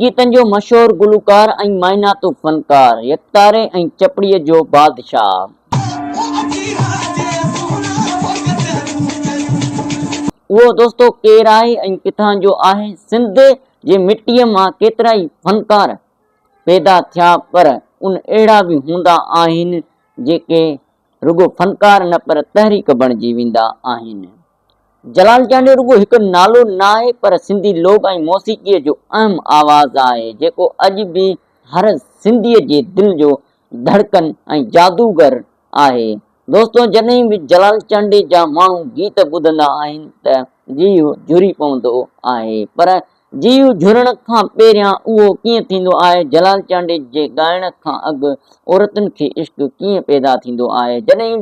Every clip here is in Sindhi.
گيتن جو مشهور گلوڪار ۽ مائناتو فنڪار، يڪتاري ۽ چپڙيء جو بادشاهه. اهو دوستو ڪير آهي ۽ ڪٿان جو آهي؟ سنڌ جي مٽيء مان ڪيترائي فنڪار پيدا ٿيا پر ان اهڙا به هوندا آهن جيڪي رڳو فنڪار نه پر تحريڪ بڻجي ويندا آهن. جلال چانڊيو رڳو هڪ نالو ناهي پر سنڌي لوڪ ۽ موسيقيء جو اهم آواز آهي جيڪو اڄ به هر سنڌيء جي دل جو ڌڙڪن ۽ جادوگر آهي. دوستو جڏهن به جلال چانڊيي جا ماڻهو گيت ٻڌندا آهن ته جيء جهري پوندو آهي پر جيء جهرڻ کان پهريان اهو ڪيئن ٿيندو آهي جلال چانڊيي جي ڳائڻ کان اڳ عورتن کي عشق ڪيئن پيدا ٿيندو آهي جڏهن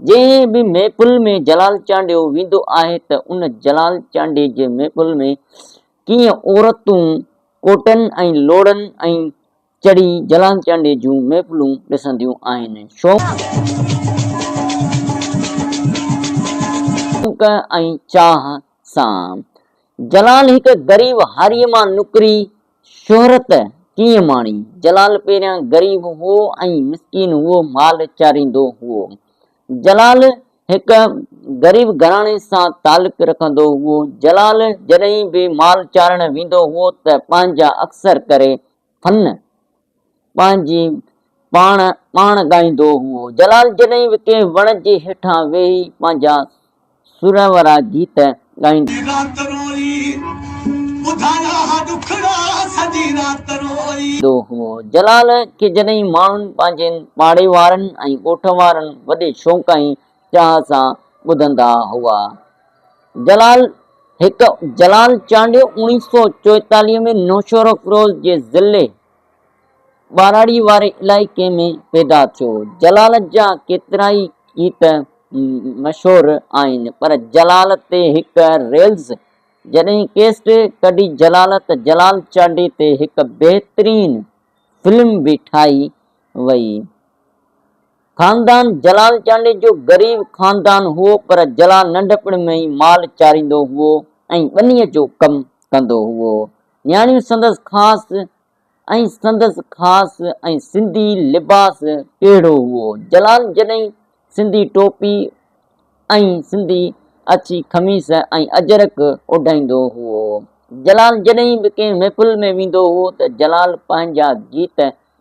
جنهن به محفل ۾ جلال چانڊيو ويندو آهي ته ان جلال چانڊيي جي محفل ۾ ڪيئن عورتون ڪوٽن ۽ لوڙن ۽ چڙهي جلال چانڊيي جون محفلون ڏسنديون آهن. شوق ۽ چاهه سان. جلال هڪ غريب هاريء مان نڪري شهرت ڪيئن ماڻي؟ جلال پهريان غريب هئو ۽ مسڪين هئو، مال چاريندو هئو. جلال هڪ غريب گهراڻي سان تعلق رکندو هئو. جلال جڏهن به مال چارڻ ويندو هئو ته پنهنجا اڪثر ڪري فن پنهنجي پاڻ پاڻ ڳائيندو هئو. جلال جڏهن به ڪنهن وڻ جي هيٺان ويهي پنهنجا سر وارا گيت ڳائيندو هئو. جلال کي جڏهن ماڻهن پنهنجن پاڙي وارن ۽ ڳوٺ وارن وڏي شوق ۽ چاهه سان ٻڌندا هئا. جلال هڪ جلال چانڊيو اوڻيهه سئو چوئيتاليهه ۾ نوشهروفيروز جي ضلعي ٻهراڙي واري علائقي ۾ پيدا ٿيو. جلال جا ڪيترائي گيت مشهور آهن پر جلال تي هڪ ريلز جڏهن ڪيسٽ ڪڍي جلال ته جلال چانڊيي تي هڪ بهترين فلم به ٺاهي وئي. خاندان جلال چانڊيي جو غريب خاندان هئو پر جلال ننڍپڻ ۾ ئي مال چاريندو هئو ۽ ٻنيء جو ڪم ڪندو هئو. نياڻيون سندس خاص ۽ سندس خاص ۽ سنڌي لباس ڪهڙو هئو. جلال جڏهن سنڌي ٽوپي ۽ سنڌي اڇي قميص ۽ اجرڪ اوڍائيندو هئو. جلال جڏهن به ڪنهن محفل ۾ ويندو هئو ته جلال پنهنجا گيت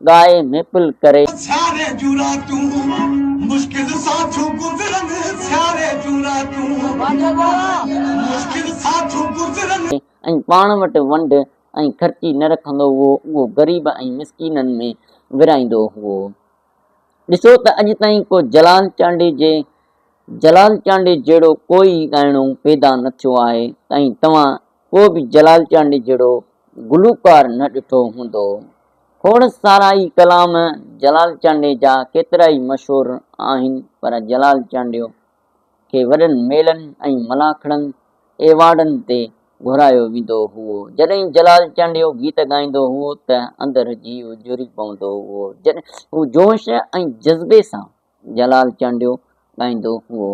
ڳائي محفل ڪري. سياري جون راتيون مشڪل سان ٿيون گذرن سياري جون راتيون مشڪل سان ٿيون گذرن. ۽ پاڻ وٽ ونڊ ۽ خرچي نه رکندو هئو، اهو غريب ۽ مسڪينن ۾ ورهائيندو هئو. ڏسو ته اڄ تائين ڪو جلال چانڊيي جي جلال چانڊيي جهڙو ڪوئي ڳائڻو پيدا نه ٿيو آهي ۽ توهان ڪو به جلال چانڊيي جهڙو گلوڪار نه ڏٺو هوندو. کوڙ سارا ئي ڪلام جلال چانڊيي جا ڪيترائي مشهور آهن پر جلال چانڊيو کي وڏن ميلن ۽ ملاکڙن، ايوارڊن تي گهرايو ويندو هئو. جڏهن جلال چانڊيو گيت ڳائيندو هئو ته اندر جيء جهري پوندو هئو. جڏهن هو جوش ۽ جذبي سان جلال چانڊيو ڳائيندو هئو.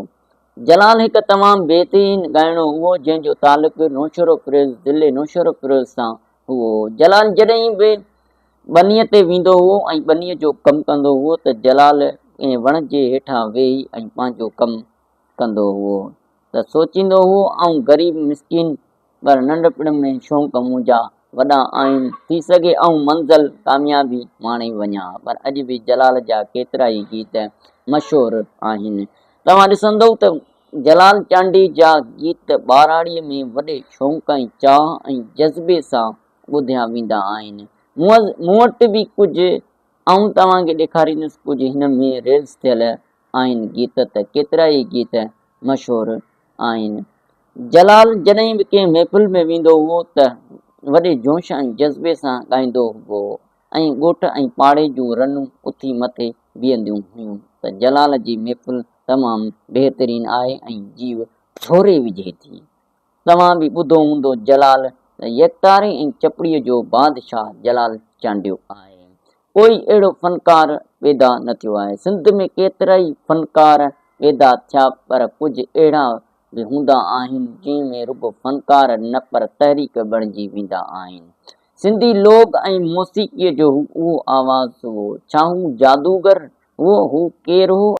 جلال هڪ تمام بهترين ڳائڻو هئو جنهن جو تعلق نوشهروفيروز ضلعي نوشهروفيروز سان هئو. جلال جڏهن به ٻنيء تي ويندو هئو ۽ ٻنيء جو ڪم ڪندو هئو ته جلال ڪنهن وڻ جي هيٺان ويهي ۽ پنهنجو ڪم ڪندو هئو ته سوچيندو هئو آئون غريب مسڪين پر ننڍپڻ ۾ شوق منهنجا وڏا آهن، ٿي سگهي آئون منزل ڪاميابي ماڻي وڃان. پر اڄ به جلال جا ڪيترائي گيت مشهور آهن. توهان ڏسندؤ ته جلال چانڊيي جا گيت ٻهراڙيء ۾ وڏي شوق ۽ چاهه ۽ جذبي سان ٻڌيا ويندا آهن. مون وٽ به ڪجهه آئون توهان کي ڏيکاريندس ڪجهه هن ۾ ريلز ٿيل آهن گيت ته ڪيترائي گيت مشهور آهن. جلال جڏهن به ڪنهن محفل ۾ ويندو هئو ته وڏي جوش ۽ جذبي سان ڳائيندو هئو ۽ ڳوٺ ۽ پاڙي جون رنون اٿي مٿي بيهنديون هيون ته جلال جي محفل تمام بهترين آهي ۽ جيو جهوري وجهي ٿي. توهان به ٻڌو هوندو جلال ته يڪتاري ۽ چپڙيء جو بادشاهه جلال چانڊيو آهي. ڪوئي اهڙو فنڪار پيدا نه ٿيو آهي. سنڌ ۾ ڪيترائي فنڪار پيدا ٿيا پر ڪجهه اهڙا به هوندا آهن جنهن ۾ رڳو فنڪار نه پر تحريڪ بڻجي ويندا آهن. سنڌي لوڪ ۽ موسيقيء جو هو اهو آواز هو. ڇا هو جادوگر هو؟ هو ڪير هو؟